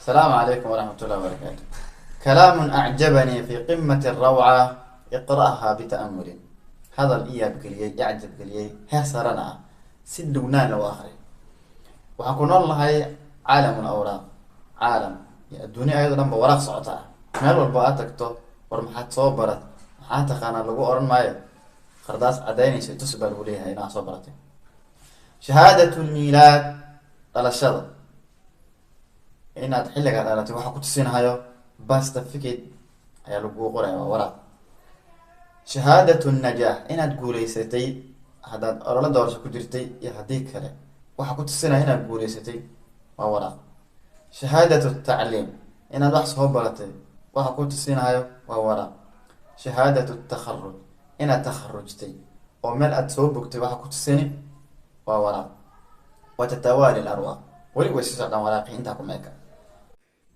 Asalaamu calaykum waraxmat ullahi wabarakaatu. Kalaamun acjabanii fi qimati alrawca, iqra'ha bita'amulin. Hadal i yaabgeliyey, i cajabgeliyey, heer sarana ah, si dhugnaan lagu akri. Waxaan ku nool nahay caalam alawraaq, caalam iyo adduunya ayado dhan ba waraaq socota ah. Meel walba aad tagto, war maxaad soo barat, maxaa taqaanaa lagu oran maayo, qardaas cadaynaysa tus baa lagu leeyahay inaad soo baratay. Shahaadat lmiilaad, dhalashada, inaad xilligaa dhalatay waxaa ku tusinahayo birth certificate ayaa lagu qoraya, waa waraaq. Shahaadat najaax, inaad guuleysatay haddaad ololo doorasho ku jirtay iyo haddii kale, waxaa ku tusinaya inaad guuleysatay waa waraaq. Shahaadat tacliim, inaad wax soo baratay waxa ku tusinahayo waa waraaq. Shahaadat takharuj, inaad takharujtay oo meel aad soo bogtay waxa ku tusini waa waraaq. Wa tatawaali larwaaq, weli way sii socdaan waraaqii intaa ku meeka.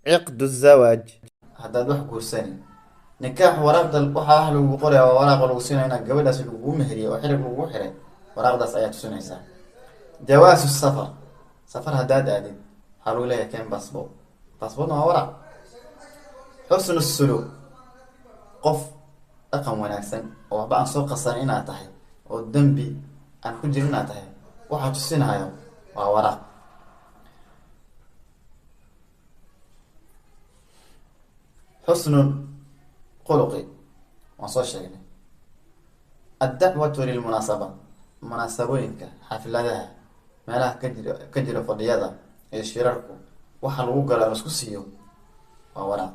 Ciqdu zawaaj, haddaad wax guursani, nikaax, waraaqda waxaa wax lagugu qoraya waa waraaqa lagu siinayo inaad gabadhaas lagugu meheriyay oo xirig lagugu xiray, waraaqdaas ayaa tusinaysaa. Jawaasu safar, safar haddaad aadid waxaa lagu leeyahay keen basboort, basboortna waa waraaq. Xusnu suluuk, qof dhaqan wanaagsan oo waxba aan soo qasan inaad tahay oo dembi aan ku jirin inaad tahay waxaa tusinahayo waa waraaq. Xusnu khuluqi waan soo sheegnay. Addacwatu lilmunaasaba, munaasabooyinka, xafladaha, meelaha ka jira fadhiyada iyo shirarku waxa lagu galo lasku siiyo waa waraaq.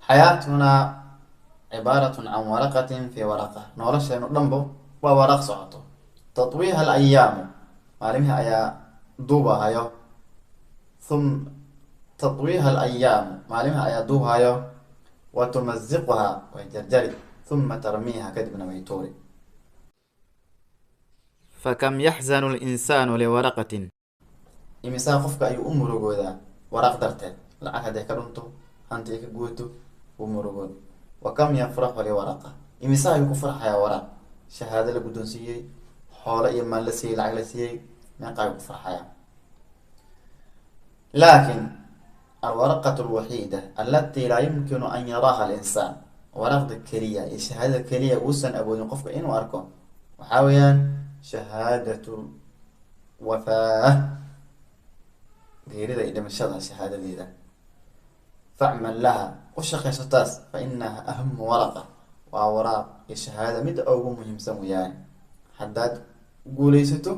Xayaatunaa cibaaratun can waraqatin fi waraqa, nolosheenu dhanbo waa waraaq socoto. Tatwiiha alayaamu, maalimihii ayaa duubahayo. Thum tatwiiha alayaamu, maalimaha ayaa duubahayo. Wa tumaziquha, way jarjari. Thuma tarmiiha, kadibna way tuuri. Fakam yaxzanu linsaanu liwaraqatin, imisaa qofka ayuu u murugoodaa waraaq darteed, lacag hadday ka dhunto, hanti ay ka guuto, wuu murugood. Wa kam yafraxu liwaraqa, imisaa ayuu ku farxayaa waraaq, shahaado la guddoonsiiyey, xoolo iyo maal la siiyey, lacag la siiyey, meeqa ayuu ku farxayaa. Laakin alwaraqatu alwaxiida alati laa yumkinu an yaraaha alinsaan, waraaqda keliya iyo shahaadada keliya uusan awoodin qofka inuu arko waxaa weeyaan shahaadatu wafaah, geerida iyo dhimashada shahaadadeeda. Facmal laha, u shaqayso taas, fa inaha ahamu waraqa, waa waraaq iyo shahaada midda ugu muhiimsan weeyaan. Haddaad guuleysato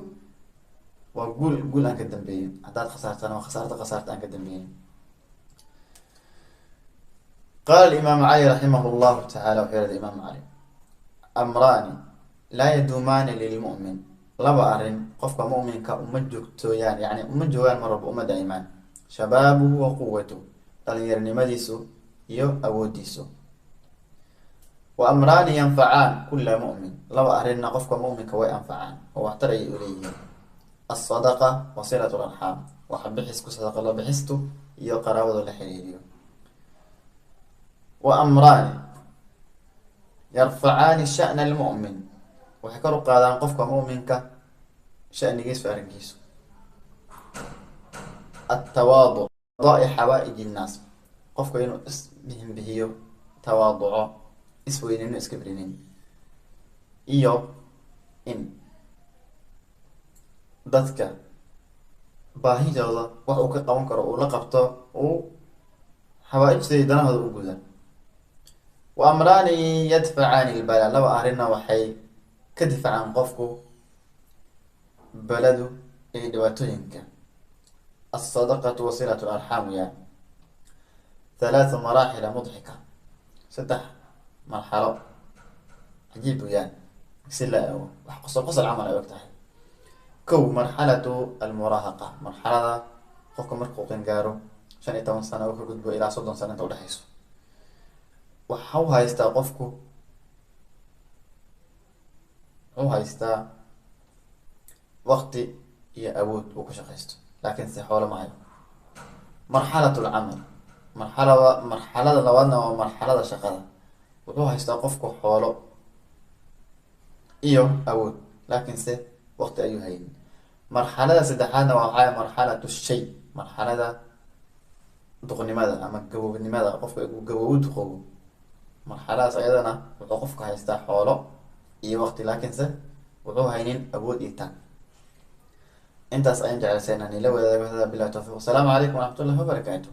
waa guul, guul aan ka dambeeyin, haddaad khasaartana waa khasaarta, khasaarta aan ka dambeeyin. Qaala alimaamu Cali raximah llahu tacala, wuxuu yihahda Imaamu Cali: amraani laa yaduumaani lilmu'min, laba arrin qofka mu'minka uma joogtooyaan, yani uma joogaan mar walba, uma daa'imaan: shabaabuhu wa quwatuh, dhalinyaronimadiisu iyo awoodiisu. Wa amraani yanfacaan kula mu'min, laba arrinna qofka mu'minka way anfacaan oo waxtar ayay uleeyihiin: alsadaqa wa silat larxaam, wax bixisku, sadaqa la bixistu iyo qaraabada la xiriiriyo. Wa amraani yarfacaani sha'na almu'min, waxay kor u qaadaan qofka mu'minka shanigiisu, arrinkiisu: altawaaduc qadaai xawaaij innaas, qofka inuu isbihinbihiyo, tawaaduco, isweynino, iska brinin, iyo in dadka baahidooda wax uu ka qaban karo uu la qabto, uu xawaaijta iyo danahooda u guda. Wa amraani yadfacaani ilbala, laba arrinna waxay ka difacaan qofku baladu iyo dhibaatooyinka: alsadaqatu wa silat larxaam weyaan. Halaathu maraaxila mudxika, saddex marxalo cajiib weyaan si la eego, wax qosol qosol camal ay og tahay. Kow, marxalatu almuraahaqa, marxalada qofka markuu qangaaro 15 sano oo ka gudbo ilaa 30 sano inta udhexayso, waxa u haystaa qofku, wuxuu haystaa waqti iyo awood uu ku shaqaysto, laakin se xoolo ma hayo. Marxalat alcamal, marxalada marxalada labaadna waa marxalada shaqada, wuxuu haystaa qofku xoolo iyo awood, laakiinse waqti ayuu haynin. Marxalada saddexaadna waa waxaa marxalatu shay, marxalada Duqnimada ama gaboobnimada, qofka uu gaboobo, duqoobo, marxaladaas ayadana wuxuu qofka haystaa xoolo iyo waqti, laakiinse wuxuu haynin awood iyo taag. Intaas ayaan jeclasay inaan ila wadaago. Hada billahi tawfiiq. Wasalaamu calaykum waraxmatullahi wabarakaatu.